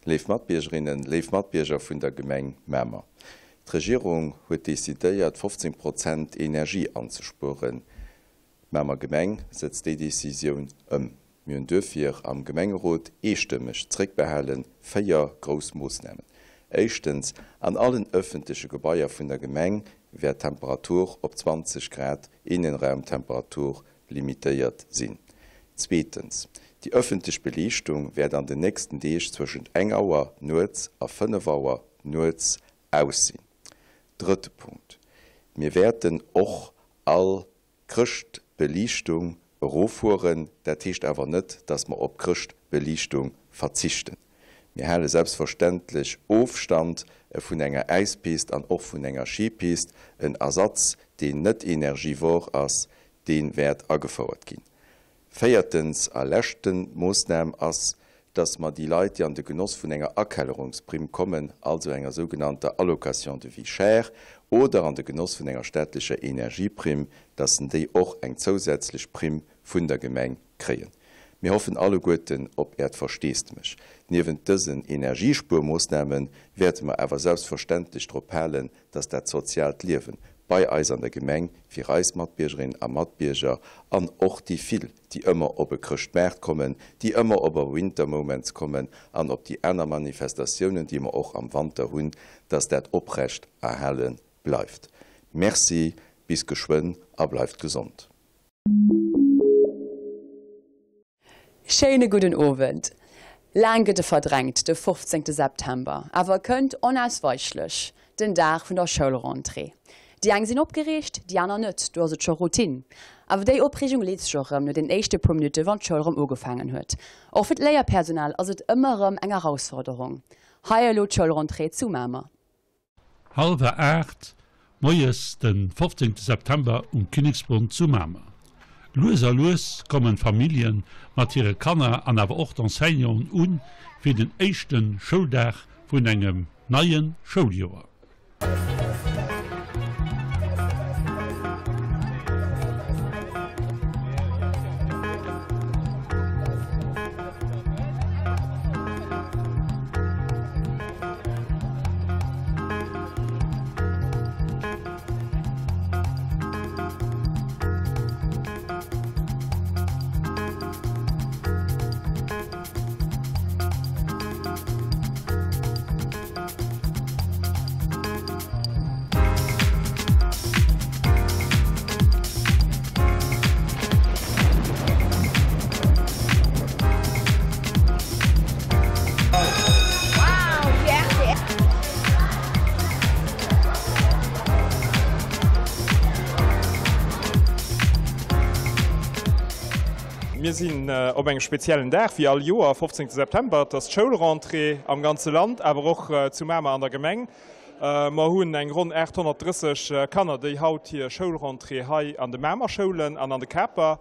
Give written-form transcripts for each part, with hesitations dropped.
Léif Matbiergerinnen, léif Matbierger vun der Gemeng Mamer, d'Regierung huet decidéiert 15 Prozent Energie anzespueren. D'Mamer Gemeng sëtzt déi Decisioun ëm. Mir hunn duerfir am Gemengerot eestëmmeg zréckbehalen 4 grouss Moossnamen. Éischtens, an allen ëffentleche Gebaier vun der Gemeng wäert d'Temperatur op 20 Grad Innenraumtemperatur limitéiert sinn. Zweetens, déi ëffentlech Beliichtung wäert an den nächsten Deeg zwëschent eng Auer nuets a 5 Auer nuets aus sinn. Drëtte Punkt, mir wäerten och all Chrëschtbeliichtung eroffueren. Dat heescht awer net, dass mer op Chrëschtbeliichtung verzichten. Mir hale selbstverständlech Ofstand vun enger Äispist an och vun enger Skipist. En Ersatz, deen net energivor ass, dee wäert agefouert ginn. Véiertens a leschte Moossnam ass, dass mer déi Leit, déi an de Genoss vun enger Akellerungsprimm kommen, also enger sougenannter Allocation de vie chère, oder an de Genoss vun enger staatlecher Energieprimm, dass en déi och eng zousätzlech Primm vun der Gemeng kréien. Mir hoffen alleguerten op Äert Versteesdemech. Niewent dësen Energiespuermoossname wäerte mer awer selbstverständlech drop halen, dass dat soziaalt Liewen bei eis an der Gemeng fir eis Matbiergerinnen a Matbierger an och déi vill, déi ëmmer op e Chrëschtmaart kommen, déi ëmmer op e Winter Moments kommen an op déi aner Manifestatiounen, déi mer och am Wanter hunn, dass dat oprecht erhale bleift. Merci, bis geschwënn a bleift gesond. Schéine gudden Owend. Laang gëtt e verdrängt, de 15 September, awer e kënnt onausweichlech, den Dag vun der Schoulrentrée. Déi eng sinn opgereegt, déi aner net, do ass et scho Routine. Awer déi Opreegung leet sech och erëm no den éischte puer Minutte wann d'Schoul erëm ugefaangen huet. Och fir d'Léierpersonal ass et ëmmer erëm eng Erausforderung. Hei elo d'Schoulrentrée zu Mamer. Hallwer 8 moies den 15 September um Kinneksbronn zu Mamer. Lues a lues kommen d'Familljen mat hire Kanner an awer och d'Enseignanten un fir den éischten Schouldag vun engem neien Schouljoer. Mir sinn op engem speziellen Dag, wéi all Joer, 15 September. Et ass d'Schoulrentrée am ganze Land, awer och zu Mamer an der Gemeng. Mer hunn eng ronn 830 Kanner, déi haut hir Schoulrentrée hei an de Mamer Schoulen an an de Caper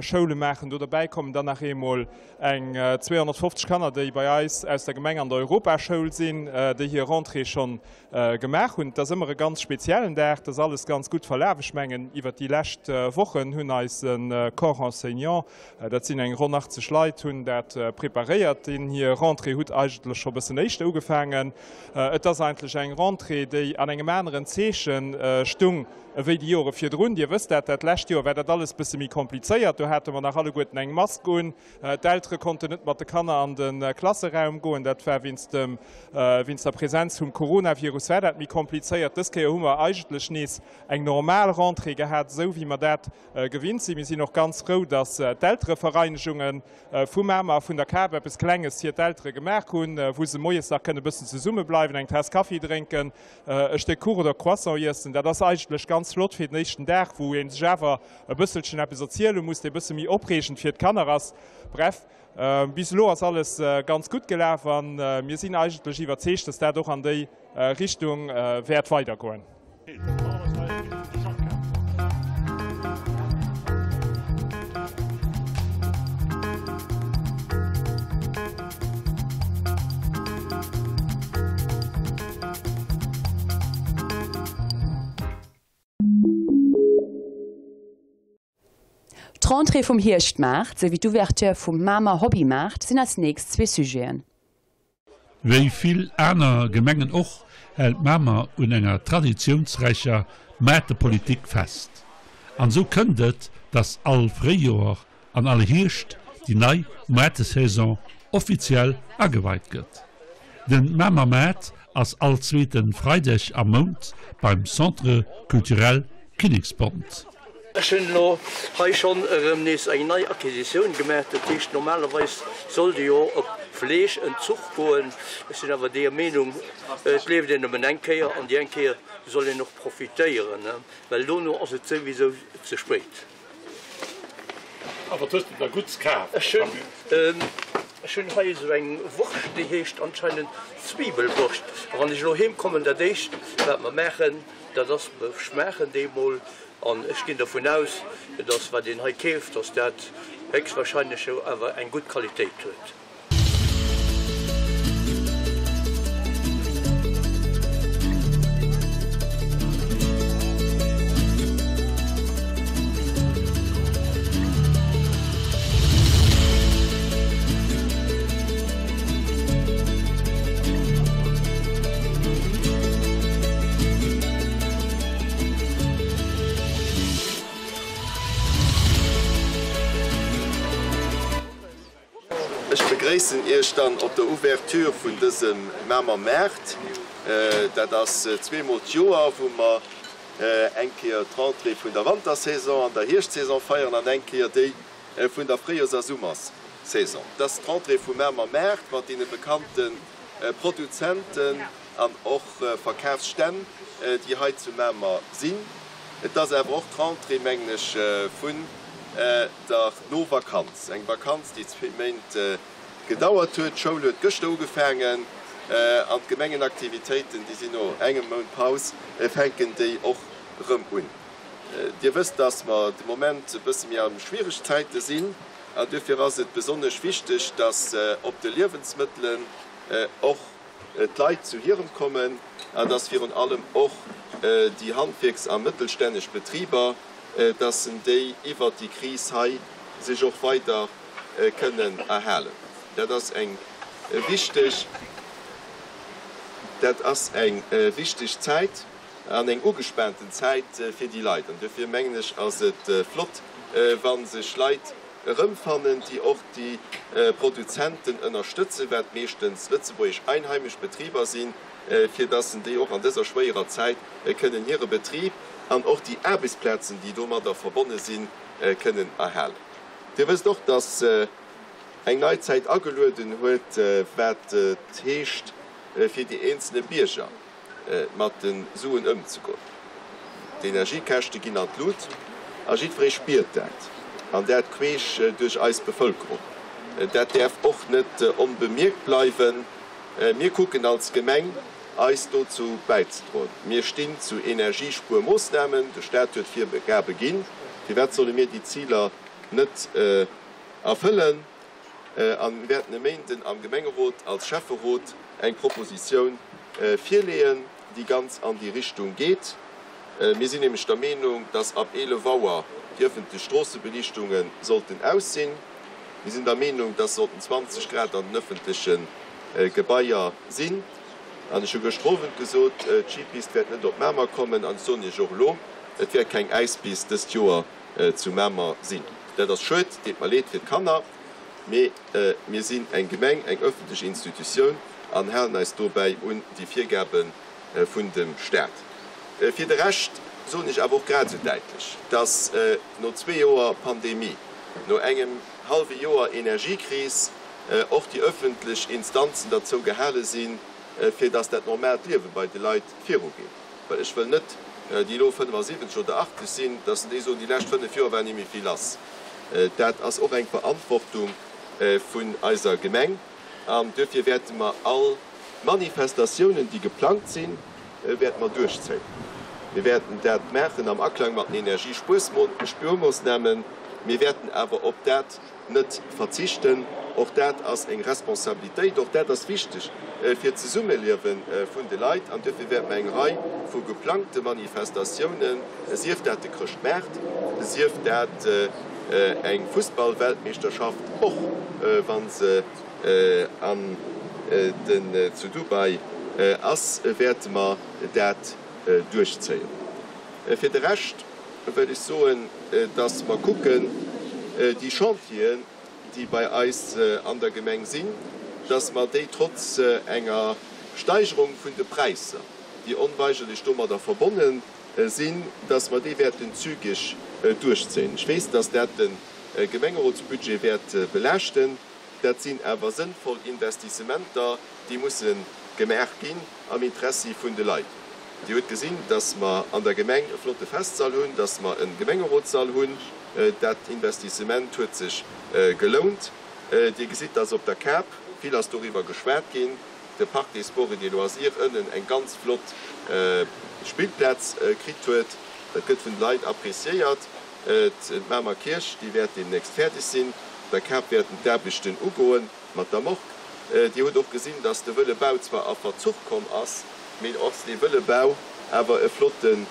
Schoule maachen. Do derbäi kommen dann nach eemol eng 250 Kanner, déi bei eis aus der Gemeng an der Europaschoul sinn, déi hir Rentrée schonn gemaach hunn. Et ass ëmmer e ganz speziellen Dag. Et ass alles ganz gutt verlaf. Ech mengen, iwwert déi lescht Wochen hunn eise Corps enseignant, dat sinn eng ronn 80 Leit, hunn dat preparéiert. Deen hir Rentrée hutt eigentlech scho bëssen éischter ugefaangen. Et ass eigentlech eng Rentrée, déi an engem aneren Zeeche stung ewéi déi Jore virdrun. Dir wësst dat, dat lescht Joer war dat alles bësse méi komplizéiert. Do hate mer nach alleguerten eng Mask un. D'Eltere konnten net mat de Kanner an de Klasseraum goen. Dat war wéinst dem, wéinst der Präsenz vum Coronavirus war dat méi komplizéiert. Dës Kéier hu mer eigentlech nees eng normal Rentrée gehat, esou wéi mer dat gewinnt sinn. Mir sinn och ganz frou, dass d'Elterevereinegungen vu Mamer a vun der Kap eppes Klenges fir d'Eltere gemaach hunn, wou se moies nach kënne bëssen zesummebleiwen, eng Taass Kaffi drénken, e Stéck Kuch oder Croissant iessen. Dat ass eigentlech ganz flott fir den éischten Dag, wou ee sech awer e bësselchen eppes erziele muss, dee bësse méi opreegend fir d'Kanner ass. Bref, bis elo ass alles ganz gutt gelaf a mir sinn eigentlech iwwerzeegt, dass dat och an déi Richtung wäert weidergoen. D'Rentrée vum Hierschtmaart souwéi d'Ouverture vum Mamer Hobbymaart sinn eis nächst zwee Sujeten. Wéi vill aner Gemengen och, hält Mamer un enger traditiounsräicher Maartepolitik fest. An esou kënnt et, dass all Fréijoer an all Hierscht déi nei Maartesaison offiziell ageweit gëtt. Den Mamer Maart ass all zweeten Freideg am Mount beim Centre Culturel Kinneksbond. Ech hunn elo hei schonn erëm nees eng nei Acquisitioun gemaach. Dat heescht, normalerweis sollt ee jo op Fleeschentzuch goen. Ech sinn awer deeër Meenung, et lieft een nëmmen eng Kéier an déi eng Kéier soll een och profitéieren, well dono ass et souwisou ze spéit. A wat hues de da Gutts kaf? Ech hunn hei esou eng Wurscht, déi heescht anscheinend Zwiebelwurscht. A wann ech elo heem kommen, dat éischt wat mer maachen, dat ass, mer schmaachen déi emol. An ech ginn dervun aus, dass wat een hei keeft, dass dat héchstwahrscheinlech jo awer eng gutt Qualitéit huet. Ech begréissen Iech dann op der Ouverture vun dësem Mamer Maart. Dat ass zweemol d'Joer, wou mer eng Kéier d'Rentrée vun der Wantersaison an der Hierschtsaison feieren an eng Kéier déi vun der Fréijoers a Summerssaison. Et ass d'Rentrée vum Mamer Maart mat deene bekannte Produzenten an och Verkafsstänn, déi hei zu Mamer sinn. Et ass awer och d'Rentrée, mengen ech, vun der Novakanz. Eng Vakanz, déi zwee Méint gedauert huet. D'Schoul huet gëschter ugefaangen an d'Gemengenaktivitéiten, déi sinn no engem Mount Paus, fänken déi och erëm un. Dir wësst, dass mer de Moment e bësse méi a schwiereg Zäite sinn an duerfir ass et besonnesch wichteg, dass op de Liewensmëttelen och d'Leit zu hirem kommen an dass virun allem och déi Handwierks a mëttelstänneg Betriber, dass en déi iwwert déi Kris hei sech och weider kënnen erhalen. Dat ass eng wichteg, dat ass eng wichteg Zäit an eng ugespaanten Zäit fir déi Leit. An duerfir mengen ech, ass et flott, wa sech Leit erëmfannen, déi och déi Produzenten ënnerstëtzen, wat meeschtens lëtzebuergesch einheimesch Betriber sinn, fir dass en déi och an dëser schwéierer Zäit kënnen hire Betrib an och déi Aarbechtsplazen, déi domadder verbonne sinn, kënnen erhalen. Dir wësst och, dass eng nei Zäit agelueden huet, wat et heescht fir déi eenzelne Bierger. mat de Suen ëmzegoen. D'Energiekäschte ginn an d'Lut a jiddweree spiert dat, an dat queesch duerch eis Bevëlkerung. Dat däerf och net onbemierkt bleiwen. Mir kucken als Gemeng, eis dozou bäizedroen. Mir stinn zu Energiespuermoossnamen. De Staat huet Virgabe ginn. Firwat solle mir déi Ziler net erfëllen? A mir wäerten e Méinden am Gemengerot als Schäfferot eng Propositioun virleeën, déi ganz an déi Richtung geet. Mir sinn nämlech der Meenung, dass ab 11 Auer déi ëffentlech Stroossebeliichtunge sollten aus sinn. Mir sinn der Meenung, dass sollten 20 Grad an den ëffentleche Gebaier sinn. An ech hu gëschter Owend gesot, d'Skipist wäert net op Mamer kommen. An ech soen Iech och elo, et wäert keng Äispist dëst Joer zu Mamer sinn. Dat ass schued, deet mer leed fir d'Kanner, mee mir sinn eng Gemeng, eng öffentlech Institutioun an halen eis dobäi un déi Virgabe vun dem Staat. Fir de Rescht soen ech awer och grad esou däitlech, dass no zwee Joer Pandemie, no engem hallwe Joer Energiekris och déi öffentlech Instanzen derzou gehale sinn, fir dass dat normaalt Liewe bei de Leit virugeet. Well ech wëll net, déi elo 75 oder 80 sinn, dass déi soen, déi lescht 5 Joer war ni méi vill lass. Dat ass och eng Verantwortung vun eiser Gemeng an duerfir wäerte mer all Manifestatiounen, déi geplangt sinn, wäerte mer duerchzéien. Mir wäerten dat maachen am Aklang mat den Energiespuermoossnamen. Mir wäerten awer op dat net verzichten. Och dat ass eng Responsabilitéit, och dat ass wichteg fir d'Zesummeliewe vun de Leit. An duerfir wäerte mer eng Rei vu geplangte Manifestatiounen, sief dat de Chrëschtmaart, sief dat eng Fussballweltmeeschterschaft, och wa se an. den zu Dubai ass, wäerte mer dat duerchzéien. Fir de Rescht wëll ech soen, dass mer kucken, déi Chantieren, déi bei eis an der Gemeng sinn, dass mer déi trotz enger Steigerung vun de Präisser, déi onweigerlech domadder verbonne sinn, dass mer déi wäerten zügeg duerchzéien. Ech weess, dass dat de Gemengerotsbudget wäert belaaschten. Dat sinn awer sënnvoll Investissementer, déi musse gemaach ginn am Interessi vun de Leit. Dir hutt gesinn, dass mer an der Gemeng e flotte Festsall hunn, dass mer e Gemengerotssall hunn. Dat Investissement huet sech gelount. Dir gesitt, dass op der Kap, vill ass doriwwer geschwat ginn, de Parc des Sports et des Loisirs ënnen eng ganz flott Spillplaz kritt huet. Dat gëtt vun de Leit appréciéiert. D'Mamer Kierch, déi wäert deemnächst fäerdeg sinn. Op der Kap wäerten d'Aarbechten ugoen mat der Morgue. Dir hutt och gesinn, dass de wëlle Bau zwar a Verzuch komm ass, mee och dee wëlle Bau awer e flotten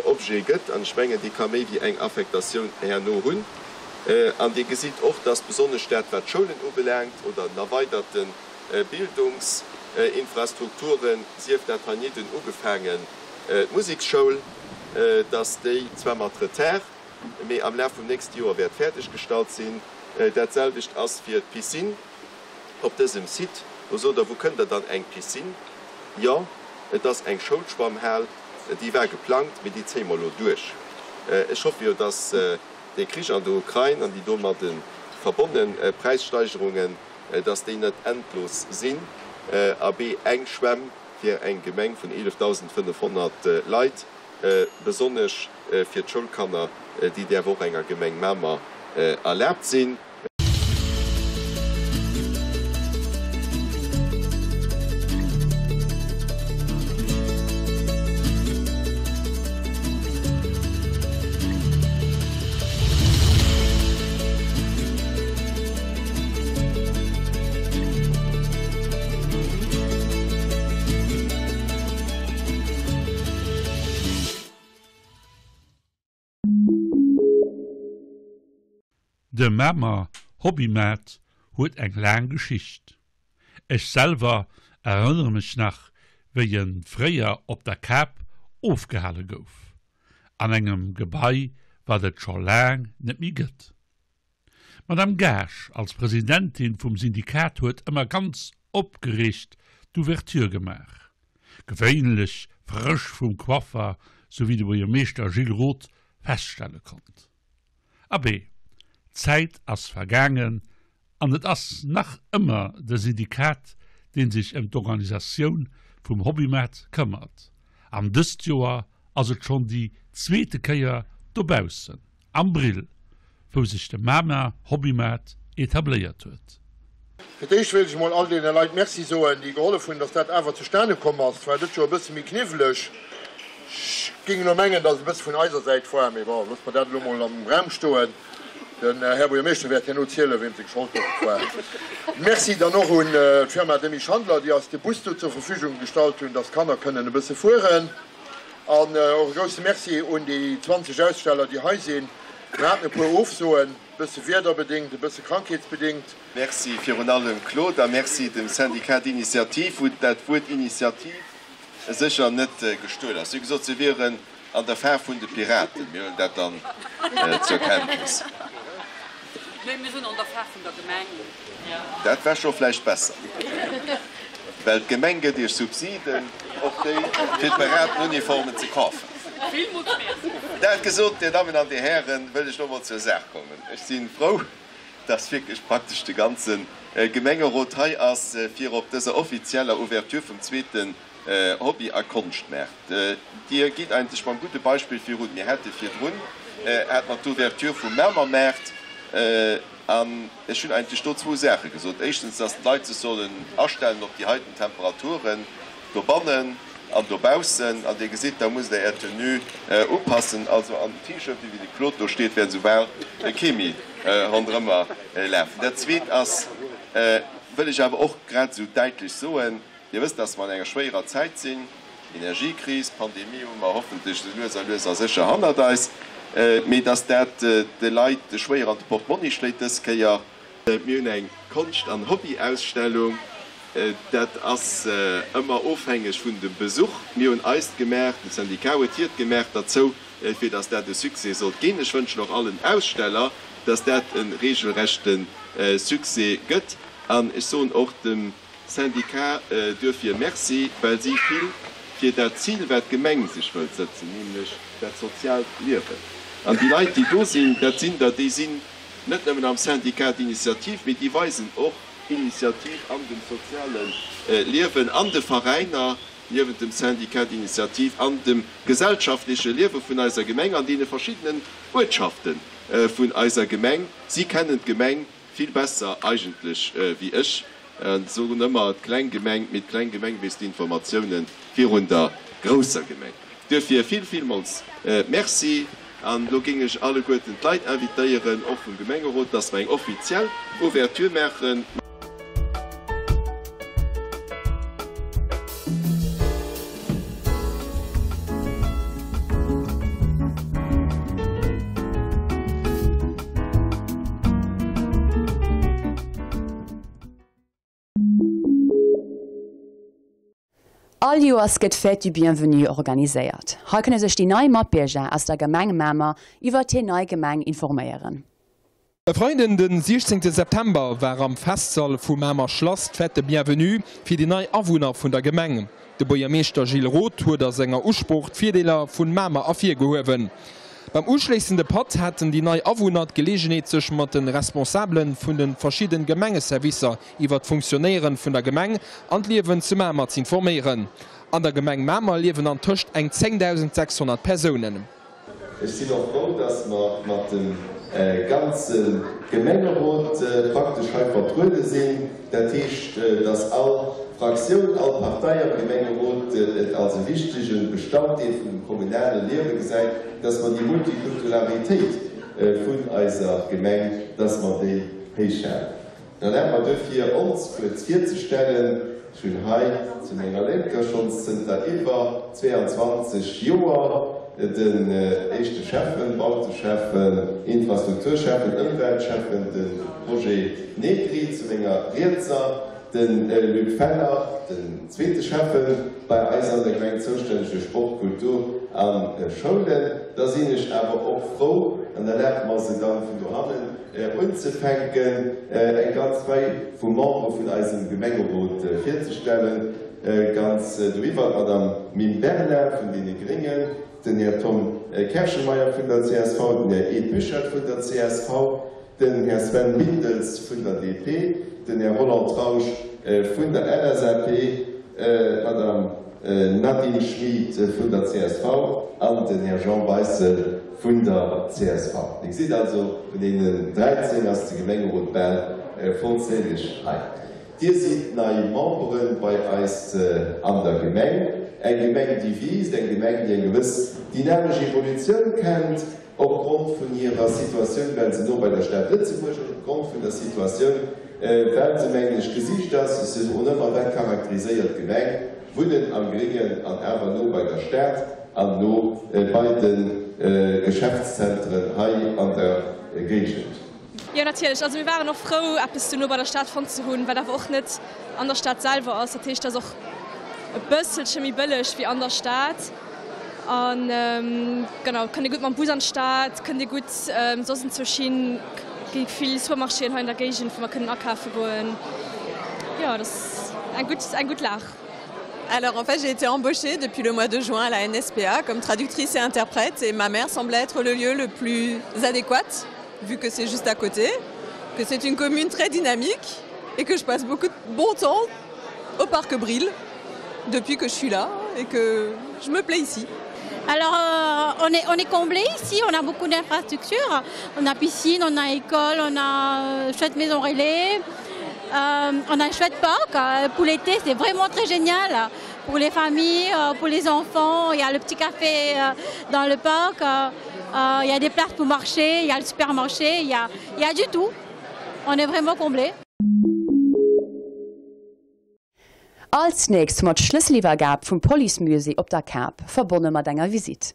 Objet gëtt. An ech mengen, dee ka méi wéi eng Affektatioun herno hunn. An Dir gesitt och, dass besonnesch dat, wat d'Schoulen ubelaangt oder den erweiderte Bildungsinfrastrukturen, sief dat heinidden ugefaangen d'Museksschoul, dass déi zwar mat Retard, mee am Laf vum nächste Joer wäert fäerdeg gestallt sinn. Dat selwecht ass fir d'Piscine op dësem Site. Do sot Der, wou kënnt Der dann eng Piscine? Jo, et ass eng Schoulschwammhal, déi war geplangt, mee déi zéie mer elo duerch. Ech hoffe jo, dass dee Krich an der Ukrain an déi domadde verbonne Präissteigerungen, dass déi net endlos sinn. Abee, eng Schwämm fir eng Gemeng vun 11.500 Leit, besonnesch fir d'Schoulkanner, déi däerf och enger Gemeng Mamer erlaabt sinn. De Mamer Hobbymaart huet eng laang Geschicht. Ech selwer erënnere mech nach wéi en fréier op der Kap ofgehale gouf, an engem Gebai wat et scho laang net méi gëtt. D'Madame Gaasch als Presidentin vum Syndikat huet ëmmer ganz opgereegt d'Ouverture gemaach. Gewéinlech frësch vum Coiffer, sou wéi de Buergermeeschter Gilles Roth feststelle konnt. Abee, d'Zäit ass vergaangen an et ass nach ëmmer de Syndikat, dee sech ëm d'Organisatioun vum Hobbymaart këmmert. An dëst Joer ass et schonn déi zweete Kéier dobaussen am Brill, wou sech de Mamer Hobbymaart etabléiert huet. Fir d'éischt wéilt ech emol all deene Leit Merci soen, déi gehollef hunn, dass dat awer zustane komm ass. Et war dëst Joer e bësse méi kniwweleg. Ech géing elo mengen, dass et e bësse vun eiser Säit war, mee bon, loosse mer dat elo mol am Raum stoen. Den Här Buergermeeschter wäert herno zielen, weem seng Schold dass et war. Merci dann och un d'Firma Demy Schandler, déi eis de Bus do zur Verfügung gestallt hunn, dass d'Kanner kënnen e bësse fueren. An och e grousse Merci un déi 20 Aussteller, déi hei sinn. Mir haten e puer Ofsoen, e bësse wiederbedéngt, e bësse krankheetsbedéngt. Merci virun allem Claude a merci dem Syndicat d'initiative, wou dat Wuert Initiativ sécher net gestuel ass. Si hu gesot, se wieren an der Faarf vun de Piraten. Mir huelen dat dann zur Kenntnis. Nee, mir sinn an der Faarf vun der Gemeng. Dat war scho vläicht besser, well d'Gemeng gëtt Iech Subsiden, och déi fir d'Piratenuniformen ze kafen. Villmools Merci. Dat gesot, Dir Dammen an Dir Hären, wëll ech elo mol zur Saach kommen. Ech si frou, dass wierklech praktesch de ganze Gemengerot hei ass, fir op dëser offizieller Ouverture vum zweete Hobby a Konschtmaart. Dir gitt eigentlech mam gudde Beispill virun. Mir hate virdrun hate mer d'Ouverture vum Mamermaart an ech hunn eigentlech do zwou Saache gesot. Éischtens, dass d'Leit sech sollen astellen op déi heiten Temperaturen dobannen an dobaussen. An Dir gesitt, da musst Der Är Tenue upassen. Also an T-Shirte wéi de Claude do steet, wäert esou bal kee méi ronderëmmer lafen. Dat Zweet ass, wëll ech awer och grad esou däitlech soen, Dir wësst, dass mer an enger schwéierer Zäit sinn, Energiekris, Pandemie hu mer hoffentlech esou lues a lues a sécher hannert eis, mee dass dat de Leit schwéier an de Portmonni schléit dës Kéier. Mir hunn eng Konscht an Hobbyausstellung. Dat ass ëmmer ofhängeg vun dem Besuch. Mir hunn eist gemaach, de Syndicat huet hiert gemaach derzou, fir dass dat e Succès sollt ginn. Ech wënschen och allen Aussteller, dass dat e regelrechte Succès gëtt. An ech soen och dem Syndicat duerfir Merci, well si vill fir dat Zil, wat d'Gemeng sech wëllt sëtzen, nämlech dat soziaalt Liewen. An déi Leit, déi do sinn, dat sinn der, déi sinn net nëmmen am Syndicat d'initiative, mee déi weisen och Initiativ an dem soziale Liewen, an de Veräiner, niewent dem Syndicat d'initiative, an dem gesellschaftleche Liewe vun eiser Gemeng, an deene verschiddenen Uertschafte vun eiser Gemeng. Si kennen d'Gemeng vill besser eigentlech wéi ech. Soen ëmmer d'kleng Gemeng, mee d'kleng Gemeng weess d'Informatiounen virun der grousser Gemeng. Duerfir vill, villmools Merci. An elo géing ech alleguerten d'Leit invitéieren, och vum Gemengerot, dass mer eng offiziell Ouverture maachen. All Joers gëtt d'Fête du Bienvenu organiséiert. Hei kënne sech déi nei Matbierger aus der Gemeng Mamer iwwert hir nei Gemeng informéieren. E Freiden den 16 September war am Festsall vu Mamer Schlass d'Fête de Bienvenue fir déi nei Awunner vun der Gemeng. De Buergermeeschter Gilles Roth huet a senger Usprooch d'Virdeeler vun Mamer ervirgehuewen. Beim uschléissende Patt haten déi nei Awunner d'Geleegenheet sech mat de Responsabelen vun de verschidden Gemengeservicer iwwer d'Funktionéieren vun der Gemeng an d'Liewen zu Mamer z'informéieren. An der Gemeng Mamer liewen antëscht eng 10.600 Persounen. Ech sinn och frou, dass mer mat dem ganze Gemengerot praktesch hei vertruede sinn. Dat heescht, dass all Fraktioun, all Partei am Gemengerot et als e wichtege Bestanddeel vun dem kommunale Liewe gesäit, dass mer déi Multikulturalitéit vun eiser Gemeng, dass mer déi héichhalen. Erlaabt mer duerfir, ons kuerz virzestellen. Ech hunn hei zu menger Lénker schonns zënter iwwer 22 Joer den éischte Schäffen, Bauteschäffen, Infrastrukturschäffen, Ëmweltschäffen, de Roger Negri, zu menger Rietser de Luc Feller, den zweete Schäffen bei eis an der Gemeng, zoustänneg fir Sport, Kultur a Schoulen. Da sinn ech awer och frou, an erlaabt mer se dann vun dohannen Unzefänken, eng ganz Rei vu Membere vun eisem Gemengerot virzestellen, ganz doriwwer d'Madame Mim Bernard vun deene Gréngen, den Här Tom Kerschenmeyer vun der csv, den Här Ed Buchert vun der csv, den Här Sven Bindels vun der DP, den Här Roland Trausch vun der LSAP, d'Madame Nadine Schmit vun der csv an den Här Jean Beissel vun der csv. Dir gesitt also, vun deenen 13 ass de Gemengerot bal vollzähleg hei. Dir sidd nei Membere bei eis an der Gemeng. Eng Gemeng, déi wiisst, eng Gemeng, déi eng gewëss dynamesch Evolutioun kennt, opgrond vun hirer Situatioun, well se no bei der Stad Lëtzebuerg ass, opgrond vun der Situatioun, well se, mengen ech, gesicht ass. Ech soen ëmmer, dat charakteriséiert d'Gemeng, Wunnen am Gréngen an awer no bei der Stad an no bei de Geschäftszentren hei an der Géigend. Jo natierlech, also mir waren och frou eppes do no bei der Stad fonnt ze hunn, wat awer och net an der Stad selwer ass. Dat heescht, et ass och e bësselche méi bëlleg wéi an der Stad an genau, kënnt ee gutt mam Bus an d'Stad, kënnt ee gutt soss enzwousch hin, gi vill Supermarchéen hei an der Géigend wou mer kënnen akafe goen. Jo, dat ass eng gutt eng gutt Lag. Alors en fait j'ai été embauchée depuis le mois de juin à la NSPA comme traductrice et interprète et ma mère semblait être le lieu le plus adéquat vu que c'est juste à côté, que c'est une commune très dynamique et que je passe beaucoup de bon temps au parc Bril depuis que je suis là et que je me plais ici. Alors euh, on est, on est comblé ici, on a beaucoup d'infrastructures, on a piscine, on a école, on a euh, chouette maison relais, euh, on a un chouette parc. Euh, pour l'été, c'est vraiment très génial pour les familles, euh, pour les enfants, il y a le petit café euh, dans le parc, euh, euh, il y a des places pour marcher, il y a le supermarché, il y a, il y a du tout. On est vraiment comblé. Als nächst hu mer d'Schlësseliwwergab vum Policemusée op der Kap, verbonne mat enger Visitt.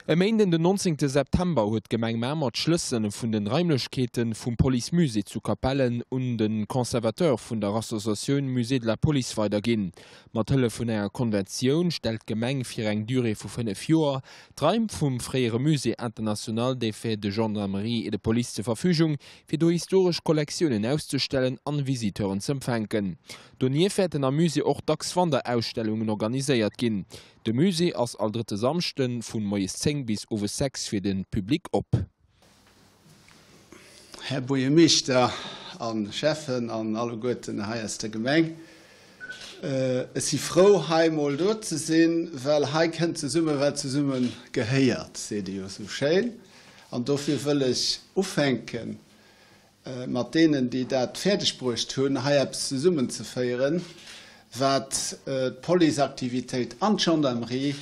E Méinden den 19 September huet d'Gemeng Mamer d'Schlëssele vun den Raimlechkeete vum Police-Musée zu Capellen un de Conservateur vun der Associatioun Musée de la Police weiderginn. Mat Hëllef vun enger Konventioun stellt d'Gemeng fir eng Durée vu 5 Joer d'Raim vum fréiere Musée international des faits de gendarmerie et de police zur Verfügung, fir do historesch Kollektiounen auszestellen an Visiteuren z'empfänken. Donieft wäerten am Musée och dacks Wanderausstellungen organiséiert ginn. De Musée ass all drëtte Samschde vun moies 10 bis owes 6 fir de Public op. Här Buergermeeschter a Schäffen an alleguerten hei aus der Gemeng, ech si frou hei mol do ze sinn, well hei kënnt zesumme wat zesumme gehéiert, seet ee jo sou schéin. An dofir wëll ech ufänken mat deenen, déi dat fäerdeg bruecht hunn, hei eppes zesummenzeféieren, wat d'Policeaktivitéit an d'Gendarmerie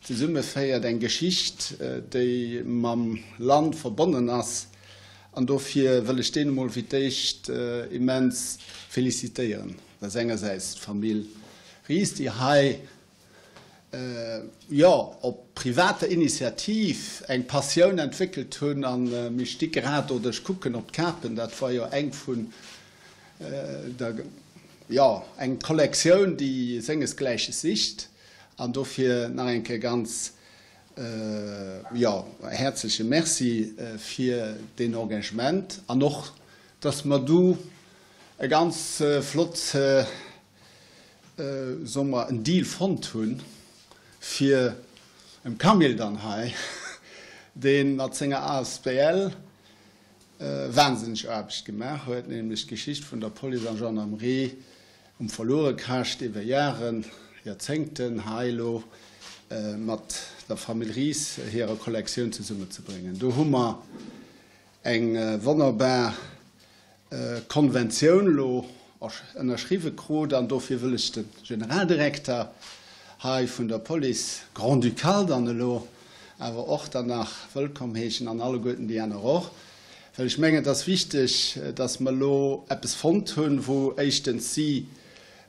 zesummeféiert, eng Geschicht, déi mam Land verbonnen ass. An dofir wëll ech deene mol fir d'éischt immens félicitéieren. Dat ass engersäits d'Famill Ries, déi hei jo, op privater Initiativ eng Passioun entwéckelt hunn a mir sti grad, oder ech kucken op d'Kapen, dat war jo eng vun der, jo, eng Kollektioun, déi sengesgläiches sicht an dofir nach eng Kéier ganz, jo, häerzleche Merci fir deen Engagement an och, dass mer du e ganz flott, soe mer, en Deal fonnt hunn, fir dem Camille dann hei, dee mat senger asbl wahnsinneg Aarbecht gemaach huet, nämlech d'Geschicht vun der Police an Gendarmerie um Verluerekascht iwwer Jaren, Joerzéngten hei elo mat der Famill Ries hirer Kollektioun zesummezebréngen. Do hu mer eng wonnerbar Konventioun elo ënnerschriwwe krut an dofir wëll ech de Generaldirekter hei vun der Police grand-ducale dann elo awer och dann nach wëllkomm heeschen an alleguerten déi aner och, well ech mengen, et ass wichteg, dass mer elo eppes fonnt hunn, wou éischtens si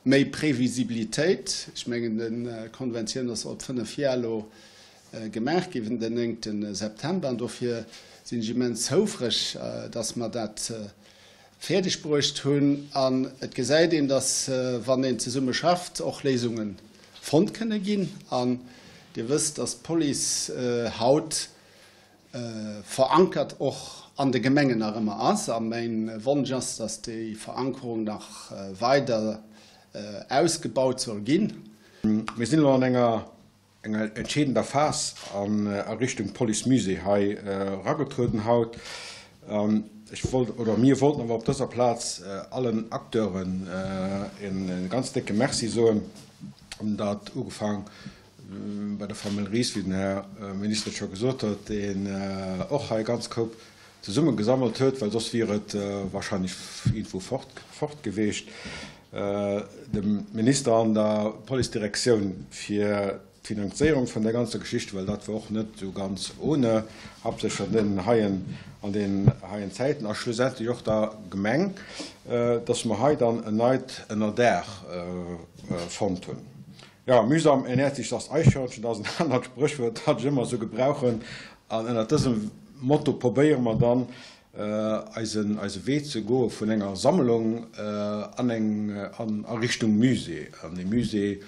méi Previsibilitéit, ech mengen, d'Konventioun ass op 5 Jar elo gemaach ginn den néngte September an dofir sinn ech immens houfreg, dass mer dat fäerdeg bruecht hunn an et gesäit een, dass wann een zesumme schafft, och Léisunge fonnt kënne ginn an Dir wësst, dass d'Police haut verankert och an de Gemengen nach ëmmer ass a mäin Wonsch ass, dass déi Verankerung nach weider ausgebaut soll ginn. Mir sinn elo an enger enger entscheedender Phas an a Richtung Police Musée hei eragetrueden haut. An ech wollt, oder mir wollten awer op dëser Plaz allen Acteuren e ganz décke Merci soen, dat ugefaang bei der Famill Ries, wéi den Här Minister et scho gesot huet, deen och hei e ganz Koup zesumme gesammelt huet, well soss wier et wahrscheinlech iergendwou fort, fort geweecht, dem Minister an der Policedirektioun fir d'Finanzéierung vun där ganzer Geschicht, well dat war och net esou ganz ohne, haaptsächlech an deenen heien, an deenen heien Zäiten, a schlussendlech och der Gemeng, dass mer hei dann en neit Ënnerdaach fonnt hunn. Jo, mühsam ernährt sich das Eichhörnchen, dat ass en anert Spréchwuert, dat ech ëmmer esou gebrauchen. An ënnert dësem Motto probéiere mer dann, eisen, eise Wee ze goe vun enger Sammlung an eng, an a Richtung Musée. An e Musée,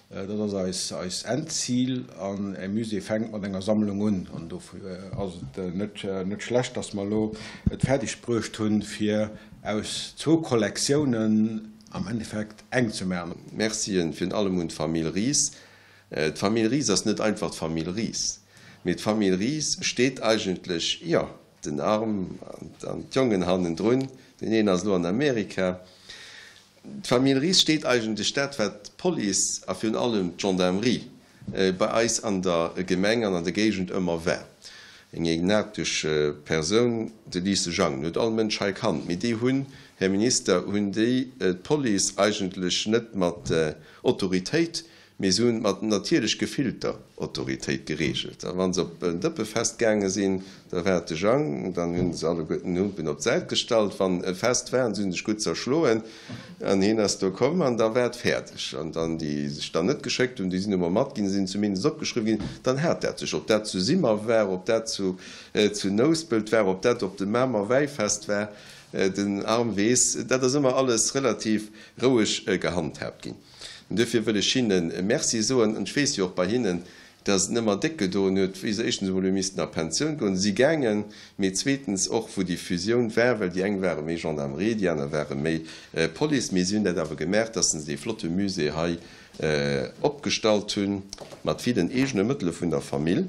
dat ass eis, eist Endzil. An e Musée fänkt mat enger Sammlung un. An dofir ass et net, net schlecht, dass mer elo et fäerdeg bruecht hunn, fir aus zwou Kollektiounen am Endeffekt eng ze maachen. Mercien virun allem un d'Famill Ries. D'Famill Ries ass net einfach d'Famill Ries, mee d'Famill Ries steet eigentlech, jo, den Arm an d'Jongen hannendrun, deen een ass elo an Amerika. D'Famill Ries steet eigentlech dat, wat d'Police a virun allem d'Gendarmerie bei eis an der Gemeng an an der Géigend ëmmer war. Eng egenaarteg Persoun, de Liese Jang, en huet all Mënsch hei kannt, mee déi hunn, Här Minister, hunn déi d'Police eigentlech net mat Autoritéit, Mee se hunn et mat natierlech gefillter Autoritéit gereegelt. A wa se op en Dëppefest gaange sinn, da war et de Jang, dann hu se alleguerten den Humpen op d'Säit gestallt, wann e Fest war, an se hu sech gutt zerschloen, an hien ass do komm, an da war et fäerdeg. An dann, déi sech dann net geschéckt hunn, déi sinn emol matginn, sinn zumindest opgeschriwwen ginn, dann hat dat sech. Ob dat zu Simmer war, ob dat zu Nouspelt war, ob dat op dem Mamer Wäifest war, den Arm weess, dat ass ëmmer alles relativ roueg gehandhaabt ginn. An duerfir wëll ech hinne Merci soen. An ech weess jo och bei hinnen, dass et nëmmer déck gedoen huet, wéi se éischtens emol hu missten a Pensioun goen, si gaangen, mee zweetens och, wou déi Fusioun war, well déi eng ware méi Gendarmerie, déi aner ware méi Police. Mee si hunn dat awer gemaach, dass se dee flotte Musée hei opgestallt hunn, mat villen eegene Mëttele vun der Famill.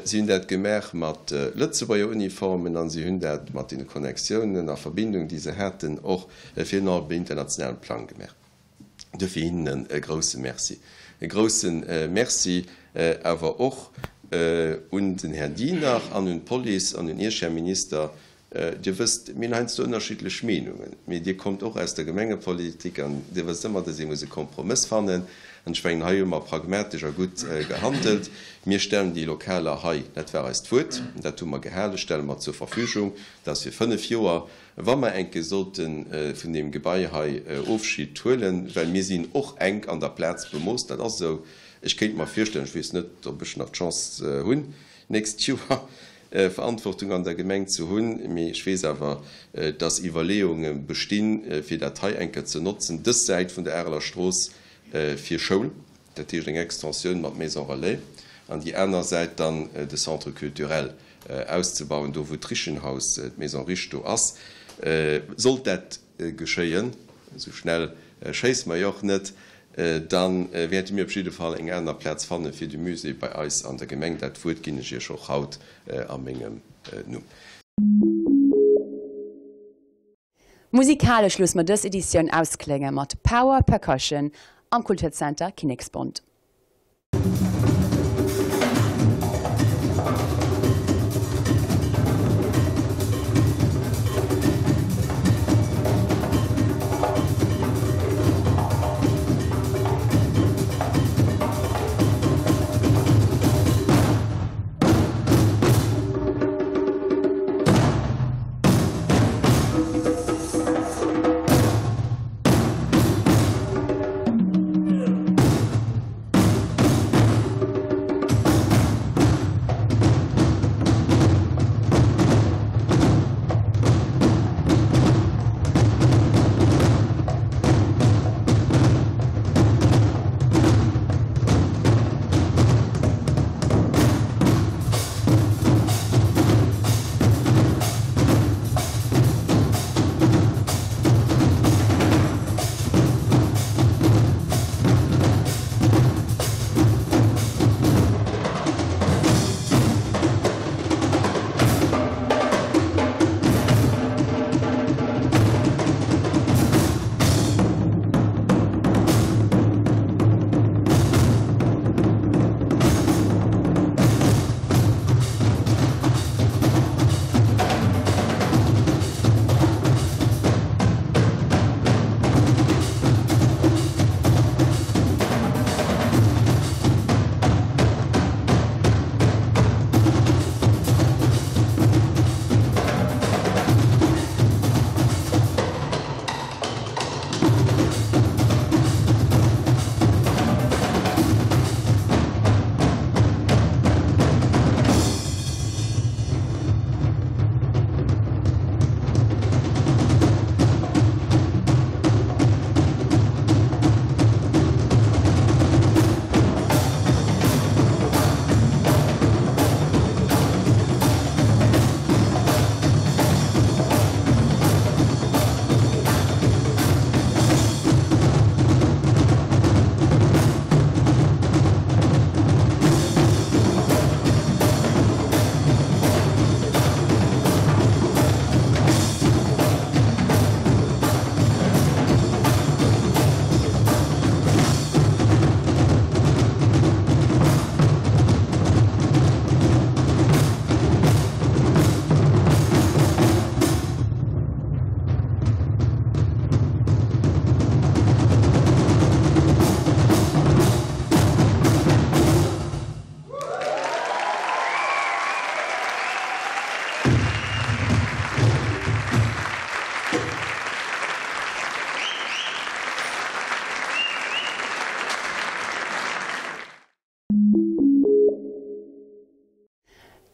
Si hunn dat gemaach mat Lëtzebuerger Uniformen an si hunn dat mat deene Connectiounen a Verbindungen, déi se haten, och fir en op internationalem Plang gemaach. Duerfir hinnen e grouse Merci. E grouse Merci awer och un den Här Dinard an un d'Police an un Iech, Här Minister. Dir wësst, mir hunn heiansdo ënnerschiddlech Meenungen, mee Dir kommt och aus der Gemengepolitik an Dir wësst ëmmer, dass ee muss e Kompromëss fannen. An ech mengen, hei hu mer pragmatesch a gutt gehandelt. Mir stellen déi Lokaler hei, dat war eist Wuert, dat hu mer gehalen, stelle mer zur Verfügung. Dat ass fir fënnf Joer. Wa mer enke sollte vun deem Gebai hei Ofschid huelen, well mir sinn och enk an der Plaz bemooss, dat ass esou, ech kéint mer virstellen, ech weess net, ob ech nach d'Chance hunn, d'nächst Joer Verantwortung an der Gemeng ze hunn, mee ech weess awer, dass Iwwerleeunge bestinn, fir dat hei enke ze notzen, dës Säit vun der Areler Strooss fir Schoul, dat heescht eng Extensioun mat Maison relais, an déi aner Säit dann de Centre culturel auszebauen, do wou d'Richen-Haus, d'Maison Riche do ass. Sollt dat geschéien, esou schnell schéisse mer jo och net, da wäerte mir op jidde Fall eng aner Plaz fanne fir de Musée bei eis an der Gemeng. Dat Wuert ginn ech Iech och haut a mengem Numm. Musikalesch loosse mer dës Editioun ausklénge mat Power Percussion am Kulturzenter Kinneksbond.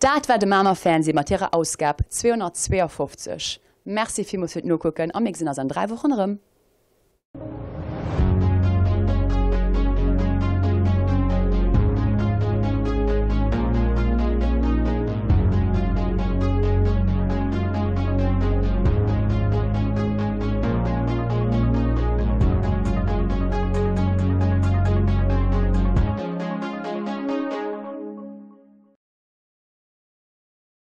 Dat war de Mamer Fernseh mat hirer Ausgab 252. Merci villmools fir d'Nokucken a mir gesinn eis an 3 Wochen erëm.